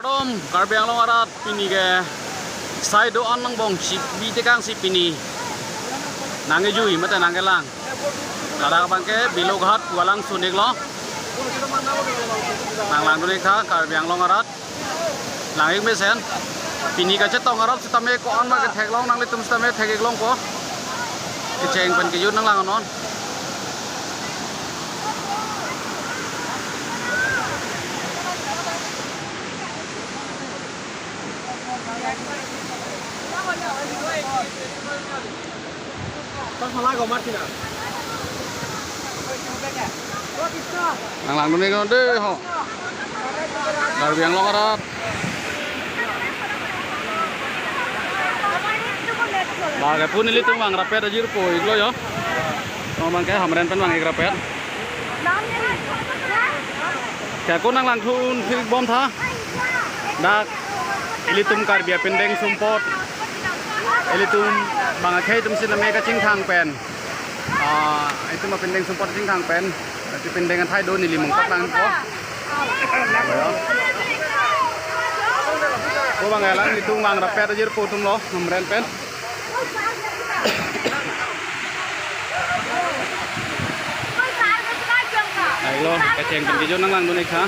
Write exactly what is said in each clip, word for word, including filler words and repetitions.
Kardom, Karbi Anglong arat pini ke sai do-an angbong si bi tekang si pini nangkejui mate nangkelang. Ladak abangke Biloghat pu alang sun-iklo. Nanglangdun-ik tha Karbi Anglong arat. Lang-ik mesen. Pini kachetong arat sitame ko-an ma ketheklong, nanglitum sitame thek-iklongpo. Kecheng pen kejut nanglang non. Nanglangdun-iknon dei ho. Karbi Anglong arat. Lake pu nelitum vang rapet ajirpo-iklo jo. Abangke Hamren pen vang-ik rapet. Ke ako nanglangthu-un-ik bom tha. Dak ilitum Karbi apindeng sumpot. Ilitum bang akhei atum sitame kachingthang pen. Ah, itum apindeng sumpot chingthang pen. Ati pindeng athai do neli mungpat langpo. Ko bang alang itum vang rapet ajirpo atumlo, Hamren pen. Ailo, kecheng pen kejut nanglangdun-ik tha.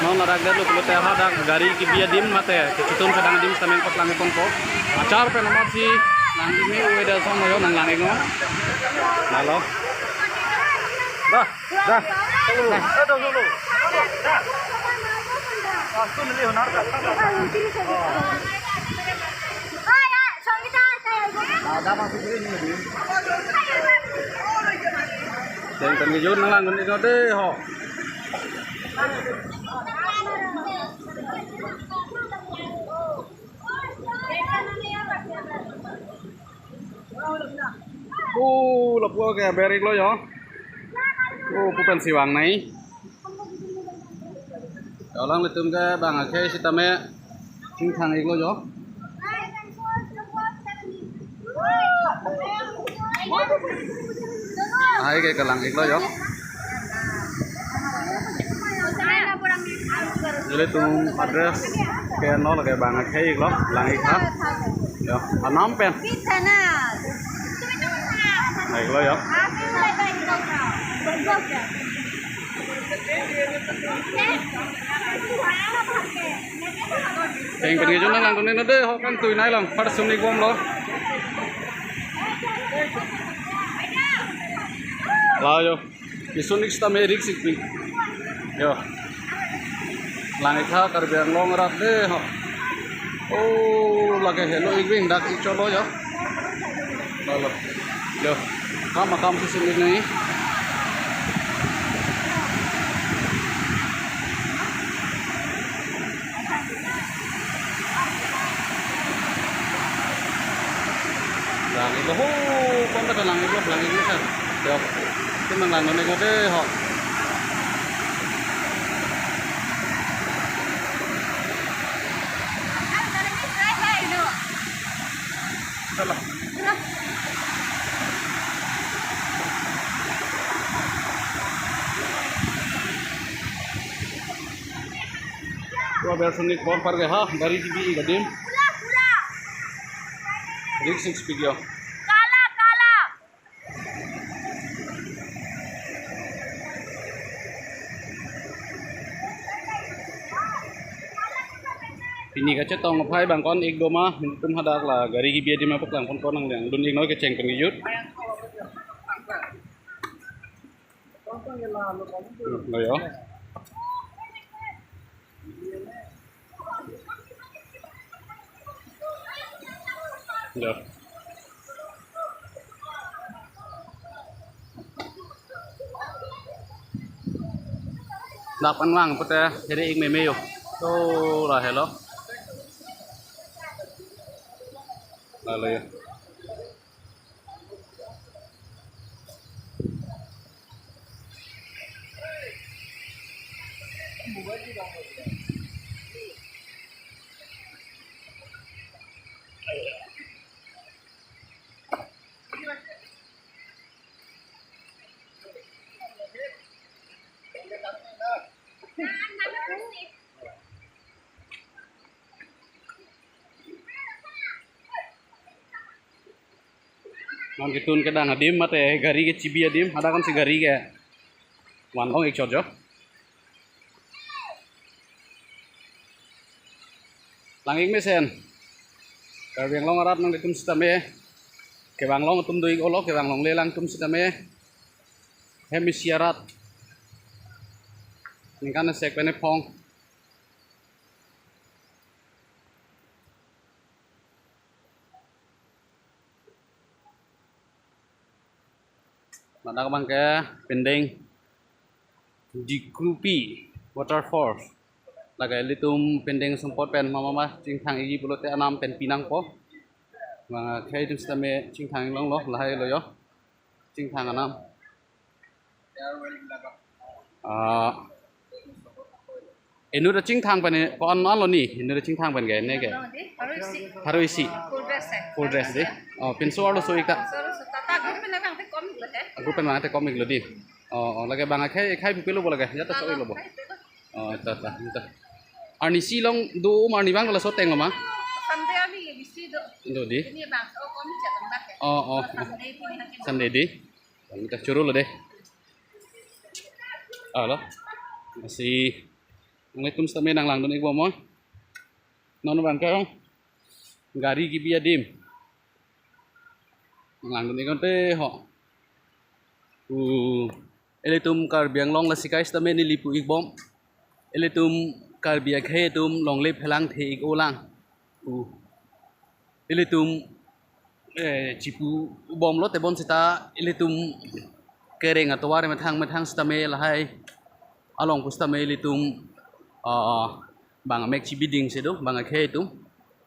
Non ladak det lo pulote hadak gari kebi adim mate kechetun kedang adim sitame nangpaklang-ikponpo. Achar pen amatsi nangdun-ik, uwe da song yo nanglang-iknon. Lalo. Dah, dah. Dah. Kecheng pen kejut nanglangdun-iknon dei ho. Oh, lapu ke aber-iklo jo. Oh, pu pensi vangnei. Alanglitum ke bang akhei sitame chingthang-iklo jo. Lahai ke kelang-iklo jo. Ilitum address ke non lake bang akhei-iklo, lang-ik tha. Jo, anam pen. Lang-iklo jo. Kecheng pen kejut nanglangdun-iknon dei ho, kan tui nai lang, par sun-ik bomlo. La jo. Isun-ik sitame risk-ikpik. Jo. Lang-ik tha Karbi Anglong arat dei ho. Oh, lake helo-ik bing dak-ik chotlo jo. Lalo. Jo. Kam akam si sun-iknei. Lang-iklo ho, konta lang-iklo, lang-iklo sir. Yok. Itum nanglangdun-iknon dei ho. Salah. Tua ber sun-ik bom par ke ha, gari kebi adim. Risk-ikpik jo. Pini kachetong aphai bang ko-an-ik do ma, itum hadak la gari kebi adim paklangpon ko, nanglangdun-iknon kecheng pen kejut. Hmm, lo jo. Jo. Dak pen vang pute hiri-ik meme jo. To lahelo. Lalo jo. Non ketun kedang adim mate gari kechibi adim, hadak ansi gari kevan long-ik chot jo. Lang-ik mesen. Karbi Anglong arat nanglitum sitame kevang long atum do-ik olo, kevang longle alangtum sitame. Hem isi arat. Ningkan esek pen ephong. Ladak abang ke pendeng Dikrupi Waterfalls. Lake ilitum pendeng sumpot pen mama ma chingthang-ikji pulote anam pen pinangpo. Bang akhei atum sitame chingthang-ik longlo, lahai lo jo. Chingthang anam. Ah, inut achingthang pen ko-an anlo ni, inut achingthang pen ke ne ke. Pharo isi. Pharo isi. Full dress hai. Full dress dei. Oh, pinso arloso-ik ta. Sarloso ta, ta group pen abang te kom-iklo he. Group pen abang te kom-iklo dei. Oh, oh, lake bang akhei, akhei pupilo bo lake. Ya ta so-iklo bo. Oh, ta, ta, ta. Arnisi along do, um, arni abang ke laso ateng lo ma? Sunday arni ke bisi do. Do dei. Pini abang so kom-ik chot abang ke. Oh, oh. Sunday pini abang ke. Sunday dei. Bang ta choro lo dei. Alo. Lasi nanglitum sitame nanglangdun-ik bom mo. Non abang ke gari kebi adim nanglangdun-ik ante ho. Uh, ilitum Karbi Anglong lasi kai sitame neli pu-ik bom. Ilitum Karbi akhei atum longle phelang the-ik olang. Uh, ilitum, eh, chipu bomlo tebon seta ilitum kereng atovar methang methang sitame lahai along pu sitame ilitum, ah, bang amek chibiding si do, bang akhei atum.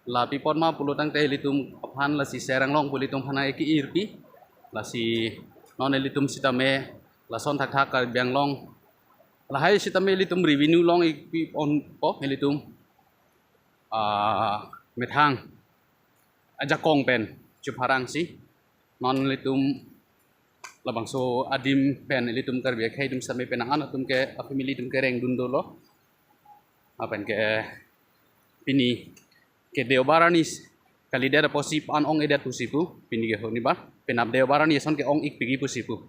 La pi apot ma pulo tangte ilitum aphan lasi Serang along pu ilitum aphan eke-irpi. Lasi non ilitum sitame lason thakthak Karbi Anglong lahai sitame ilitum revenue long-ikpi ponpo ilitum, ah, methang ajakong pen chepharang si. Non ilitum labangso adim pen ilitum Karbi akhei atum sitame penang-an atum ke, a-family atum kerengdun dolo. Lapen ke pini ke Deobar arni kalidet apotsi pan ong-edet pusi pu, pini ke Honibar, penap Deobar arni ason ke ong-ikpikji pusi pu.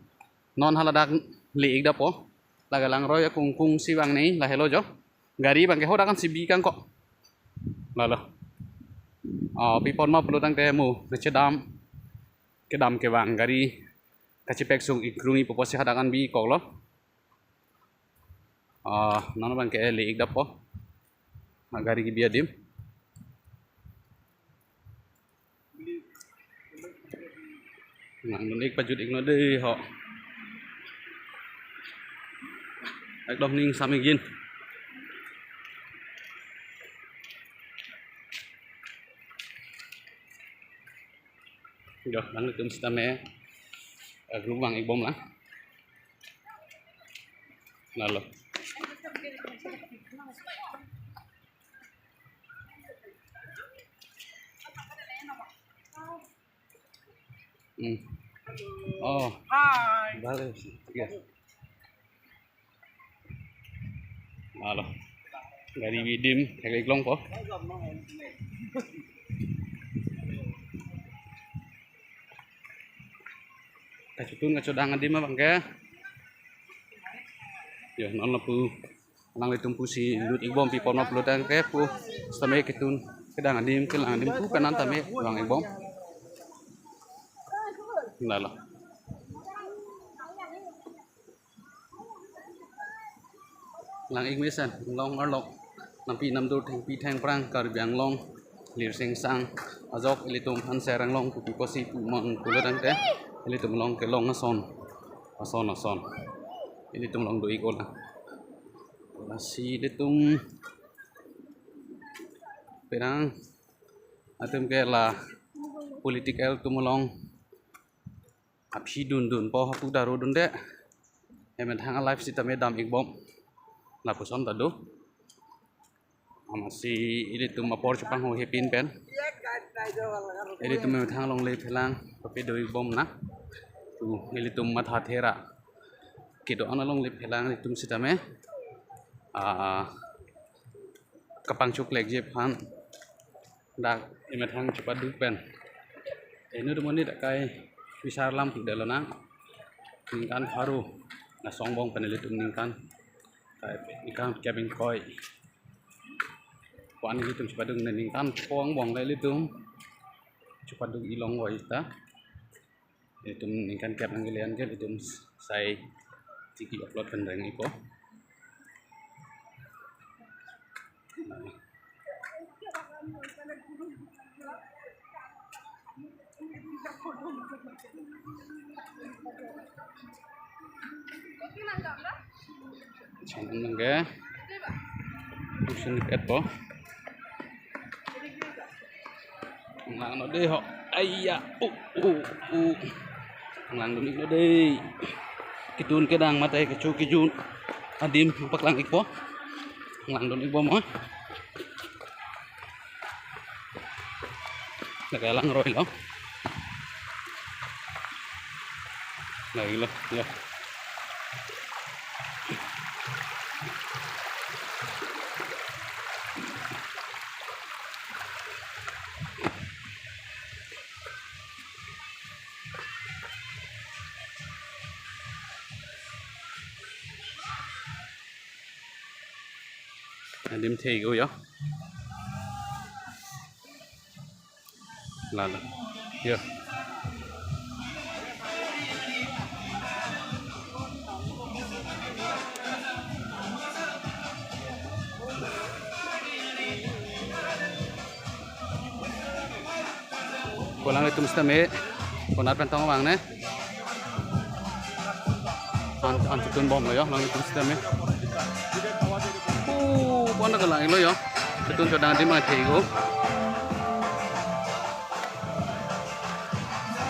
Non haladak le-ik dapo. Lake langroi akungkung si bang nei, lahelo jo. Gari abang ke hadak ansi bi kangkok. Lalo. Oh, pi apot ma pulo tangte mo, kachedam, kedam kevang gari kachepek sung-ik krung-ik pu apotsi hadak an bi-ikkoklo. Ah, non abang ke le-ik dapo. Ah, gari kebi adim. Nang dun-ik pajut-iknon dei ho. Ekdom ning sam-ikjin. Jo, nanglitum sitame, eh, group vang-ik bom lang. Lalo. Hmm. Oh. Hai. Bagus. Yes. Alo. Gari kebi adim, kayak longpo. Kachotun kachodang adim abang ke. Jo, non lapu. Nanglitum pusi lut-ik bom pi apot ma pulo tangte pu sitame ketun kedang adim kelang adim pu kanan tame vang-ik bom. Lalo. Lang-ik mesen, long arlo. Nampi namdur thengpi thengphrang Karbi Anglong, lir singsang ajok ilitum aphan Serang along kopi apotsi pu ma pulo tangte ilitum along kelong ason. Ason, ason. Ilitum along do-ik olang. Lasi ilitum penang atum ke la political atum along aphi dundunpo, hapu daru dunde. Emethang a-live sitame dam-ik bom. Lapuson ta do. Amatsi ilitum apor chepangho hepin pen. Ilitum emethang longle phelang pape do-ik bom na. Tu ilitum matha thera kedo-an alongle phelang ilitum sitame, ah, kapangchuk lekji aphan dak emethang chepaduk pen. Inut amonit akai Pisar lam tu delo nang. Ningkan pharo. Nangchongbong pen ilitum ningkan. Ningkan kep ingkoi. Ko-an ilitum chepaduk ne ningkan phongbong le ilitum chepaduk ilong voi ta. Ilitum ningkan kep nang kelian ke ilitum sai tiki upload pen reng iko. Channel nang ke. Tuition et po. Langnon dei ho. Aiya. Uh, uh, uh. Langdun-iknon dei. Ketun kedang mate kecho kejun. Adim paklang-ikpo. Langdun-ikbom ho. Lake langroilo. Lake lo, ya. Adim thei-iklo ya. Lalo. Ya. Ko langlitum sitame, konat pen tong vang ne. An, an chetunbomlo ya, langlitum sitame. Oh, konat ke langlo ya. Chetun chodang adim thei-iklo.